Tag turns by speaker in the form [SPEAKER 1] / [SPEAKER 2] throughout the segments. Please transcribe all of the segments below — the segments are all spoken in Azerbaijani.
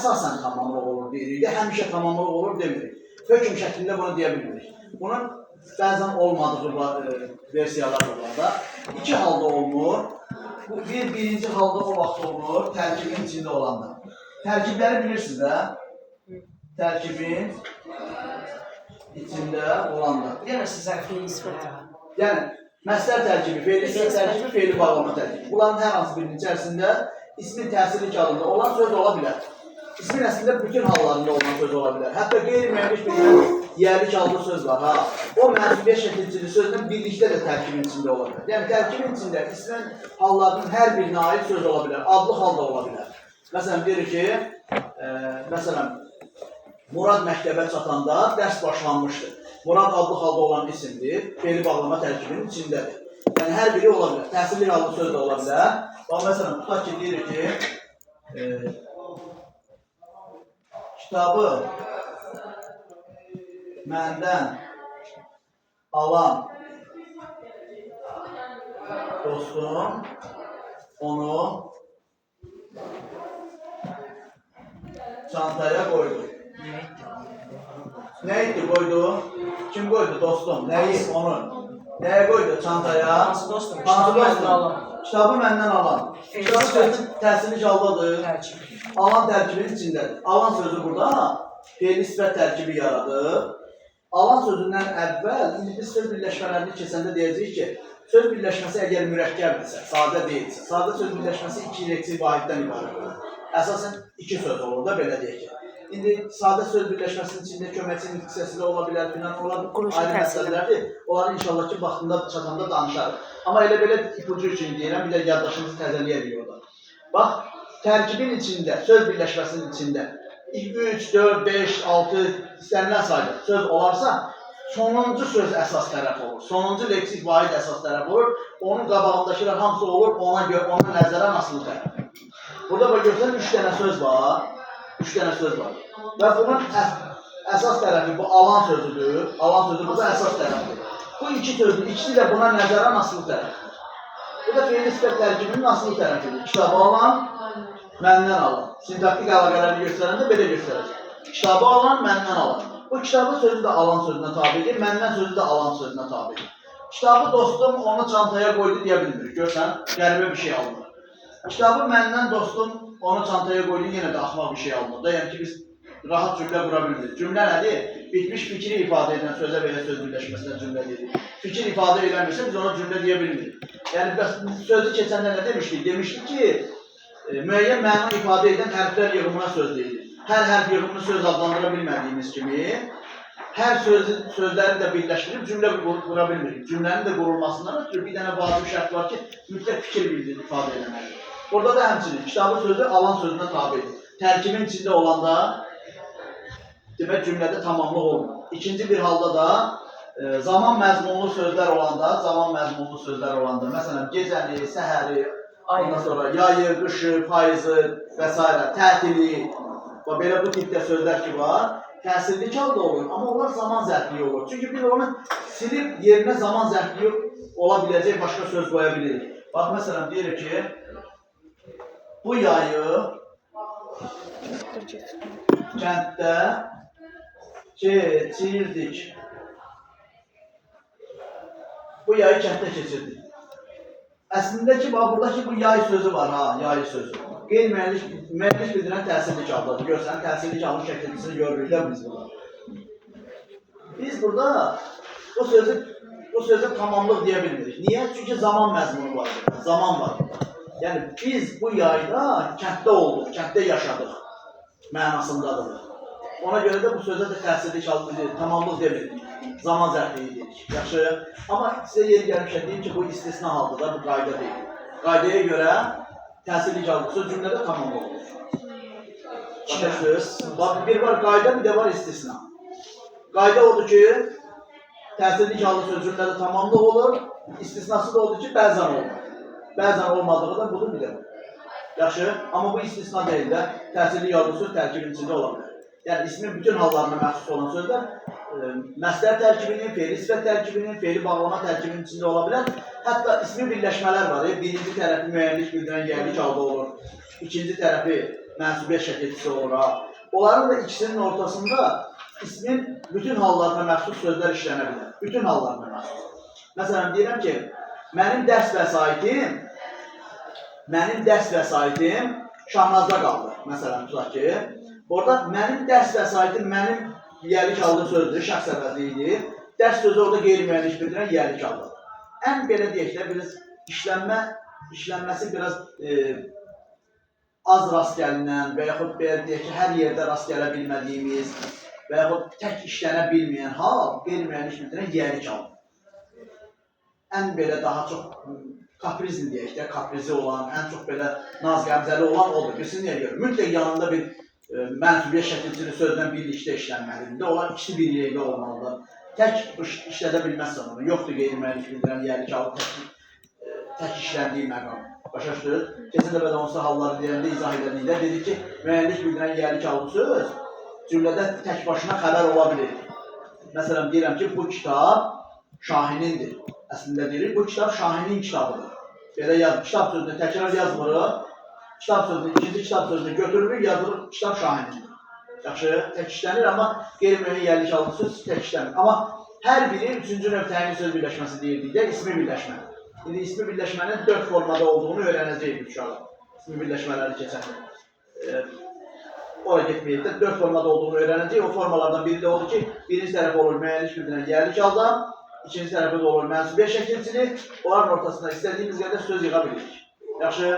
[SPEAKER 1] Əsasən tamamlıq olur deyirik də, həmişə tamamlıq olur demirik. Hökm şəklində bunu deyə bilmirik. Bunun bəzən olmadığı versiyalar da var da. İki halda olunur. Bu birinci halda o vaxt olunur, tərkibin içində olanda. Tərkibləri bilirsiniz də. Tərkibin içində olanda.
[SPEAKER 2] Bir dənə zərfli
[SPEAKER 3] sifət.
[SPEAKER 1] Yəni məslər tərkibi, fe'li sifət tərkibi, fe'li bağlama tərkibi. Bunların hər hansı birinin içərisində ismin təsirlik halında olan söz ola bilər. İsmin əslində bütün hallarında olan söz ola bilər. Hətta qeyri-müəyyənlik bildirən yiyəlik hallı söz var. Ha. O mənsubiyyət şəkilçili sözlə birlikdə də tərkibin içində ola bilər. Yəni tərkibin içində ismin hallarının hər birinə aid söz ola bilər. Adlı hal da ola bilər. Məsələn, deyirik ki, məsələn, Murad məktəbə çatanda dərs başlanmışdı. Murad adlı halda olan isimdir, fe'li bağlama tərkibinin içindədir. Yəni hər biri ola bilər. Təsirli hallı söz də ola bilər. Bax məsələn, tutaq ki, deyirik ki, kitabı məndən alan dostum onu çantaya qoydu. Nə etdi qoydu? Kim qoydu dostum? Nəyi? Onu. Nəyə qoydu? Çantaya.
[SPEAKER 2] Hansı dostum?
[SPEAKER 1] Hansı
[SPEAKER 2] Kitabı məndən
[SPEAKER 1] dostum?
[SPEAKER 2] alan.
[SPEAKER 1] Kitabı məndən alan. Kitabı sözü təsirli haldadır.
[SPEAKER 2] Tərkib.
[SPEAKER 1] Alan tərkibinin içindədir. Alan sözü burada fe'li sifət tərkibi yaradır. Alan sözündən əvvəl indi biz söz birləşmələrini keçəndə deyəcəyik ki, söz birləşməsi əgər mürəkkəbdirsə, sadə deyilsə, sadə söz birləşməsi iki leksik vahiddən ibarət olur. Əsasən iki söz olur da belə deyək ki. İndi sadə söz birləşməsinin içində köməkçi hissəsi də ola bilər, filan ola
[SPEAKER 3] Quruluşa
[SPEAKER 1] ayrı
[SPEAKER 3] təsirli.
[SPEAKER 1] məsələlərdir. Onları inşallah ki, vaxtında çatanda danışarıq. Amma elə belə ipucu üçün deyirəm, bir də yaddaşınızı təzələyərik orada. Bax, tərkibin içində, söz birləşməsinin içində 3, 4, 5, 6 istənilən sayda söz olarsa, sonuncu söz əsas tərəf olur. Sonuncu leksik vahid əsas tərəf olur. Onun qabağındakılar hamısı olur, ona görə, ona nəzərən asılı tərəf. Burada bax görsən 3 dənə söz var. 3 dənə söz var. Və bunun əsas tərəfi bu alan sözüdür. Alan sözü burada əsas tərəfdir. Bu iki sözün ikisi də buna nəzərən asılı tərəfdir. Bu da fe'li sifət tərkibinin asılı tərəfidir. Kitabı alan, məndən alan. Sintaktik əlaqələri göstərəndə belə göstərəcək. Kitabı alan, məndən alan. Bu kitabı sözü də alan sözünə tabidir, məndən sözü də alan sözünə tabidir. Kitabı dostum onu çantaya qoydu deyə bilmirik. Görsən, qəribə bir şey alınır. Kitabı məndən dostum onu çantaya qoydu, yenə də axmaq bir şey alınır da. Yəni ki, biz rahat cümlə qura bilmirik. Cümlə nədir? Bitmiş fikri ifadə edən sözə belə söz birləşməsinə cümlə deyirik. Fikir ifadə eləmirsə biz ona cümlə deyə bilmirik. Yəni bəs sözü keçəndə nə demişdik? Demişdik ki, müəyyən məna ifadə edən hərflər yığımına söz deyilir. Hər hərf yığımını söz adlandıra bilmədiyimiz kimi, hər sözü, sözləri də birləşdirib cümlə qura bilmirik. Cümlənin də qurulmasından ötürü bir dənə vacib şərt var ki, mütləq fikir bildir, ifadə eləməlidir. Burada da həmçinin kitabı sözü alan sözünə tabidir. Tərkibin içində olanda demək cümlədə tamamlıq olmur. İkinci bir halda da zaman məzmunlu sözlər olanda, zaman məzmunlu sözlər olanda, məsələn, gecəni, səhəri, ondan sonra yayı, qışı, payızı və s. tətili və belə bu tipdə sözlər ki var, təsirli halda olur, amma onlar zaman zərfliyi olur. Çünki biz onu silib yerinə zaman zərfliyi ola biləcək başqa söz qoya bilirik. Bax, məsələn, deyirik ki, bu yayı kənddə keçirdik. Bu yayı kənddə keçirdik. Əslində ki, bax, buradakı bu yay sözü var, ha, yay sözü. Qeyri-müəyyənlik bildirən təsirli haldadır. Görsən, təsirli halın şəkilçisini görürük də biz burada. Biz burada bu sözü tamamlıq deyə bilmirik. Niyə? Çünki zaman məzmunu var burada, zaman var burada. Yəni biz bu yayda kənddə olduq, kənddə yaşadıq mənasındadır. Ona görə də bu sözə də təsirli hal tamamlıq demirik. Zaman zərfliyi deyirik. Yaxşı. Amma sizə yeri gəlmişəm deyim ki, bu istisna haldır da, bu qayda deyil. Qaydaya görə təsirli hallı söz cümlədə tamam olur. Başa düşdünüz? Bax, bir var qayda, bir də var istisna. Qayda odur ki, təsirli hallı söz cümlədə tamamlıq olur. İstisnası da odur ki, bəzən olmur. Bəzən olmadığı da bunu bilir. Yaxşı, amma bu istisna deyil də, təsirli hallı söz tərkibin içində ola bilər. Yəni ismin bütün hallarına məxsus olan sözlər məslər tərkibinin, fe'li sifət tərkibinin, fe'li bağlama tərkibinin içində ola bilər. Hətta ismi birləşmələr var. Birinci tərəfi müəyyənlik bildirən yiyəlik halda olur. İkinci tərəfi Mənsubiyyət şəkilçisi olur ha. Onların da ikisinin ortasında ismin bütün hallarına məxsus sözlər işlənə bilər. Bütün hallarına məxsus. Məsələn, deyirəm ki, mənim dərs vəsaitim Şahnazda qaldı. Məsələn, tutaq ki, orada mənim dərs vəsaitim mənim yiyəlik aldığı sözdür, şəxs əvəzliyidir. Dərs sözü orada qeyri-müəyyənlik bildirən yiyəlik aldı. Ən belə deyək də, biraz işlənməsi biraz az rast gəlinən və yaxud belə deyək ki, hər yerdə rast gələ bilmədiyimiz və yaxud tək işlənə bilməyən hal qeyri-müəyyənlik bildirən yiyəlik aldı. Ən belə daha çox kaprizm deyək də, kaprizi olan, ən çox belə naz qəmzəli olan odur. Bilsin niyə görə? Mütləq yanında bir mənsubiyyət şəkilçili sözlə birlikdə işlənməlidir. Onlar ikisi bir yerdə olmalıdır. Tək işlədə bilməzsən onu. Yoxdur qeyri-müəyyənlik bildirən yiyəlik aldı tək işləndiyi məqam. Başa düşdünüz? Keçən dəfə də onsuz halları deyəndə, izah elədikdə dedik ki, müəyyənlik bildirən yiyəlik aldı söz cümlədə tək başına xəbər ola bilir. Məsələn, deyirəm ki, bu kitab Şahinindir. Əslində deyirik, bu kitab Şahinin kitabıdır. Belə yaz, kitab sözünü təkrar yazmırıq. Kitab sözünü, ikinci kitab sözünü götürürük, yazırıq, kitab Şahinindir. Yaxşı, tək işlənir, amma qeyri-müəyyən yiyəlik aldı söz tək işlənir. Amma hər biri üçüncü növ təyin söz birləşməsi deyirdik də, ismi birləşmə. İndi ismi birləşmənin 4 formada olduğunu öyrənəcəyik inşallah. İsmi birləşmələri keçəndə. Ora getməyək də 4 formada olduğunu öyrənəcəyik. O formalardan biri də odur ki, birinci tərəfi olur müəyyənlik bildirən yiyəlik aldı, ikinci tərəfi də olur mənsubiyyət şəkilçili. Onların ortasında istədiyimiz qədər söz yığa bilirik. Yaxşı?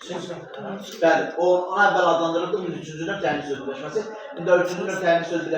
[SPEAKER 1] Bəli, ona əvvəl adlandırırdıq biz üçüncü növ təyin söz birləşməsi. İndi üçüncü növ təyin söz birləşməsi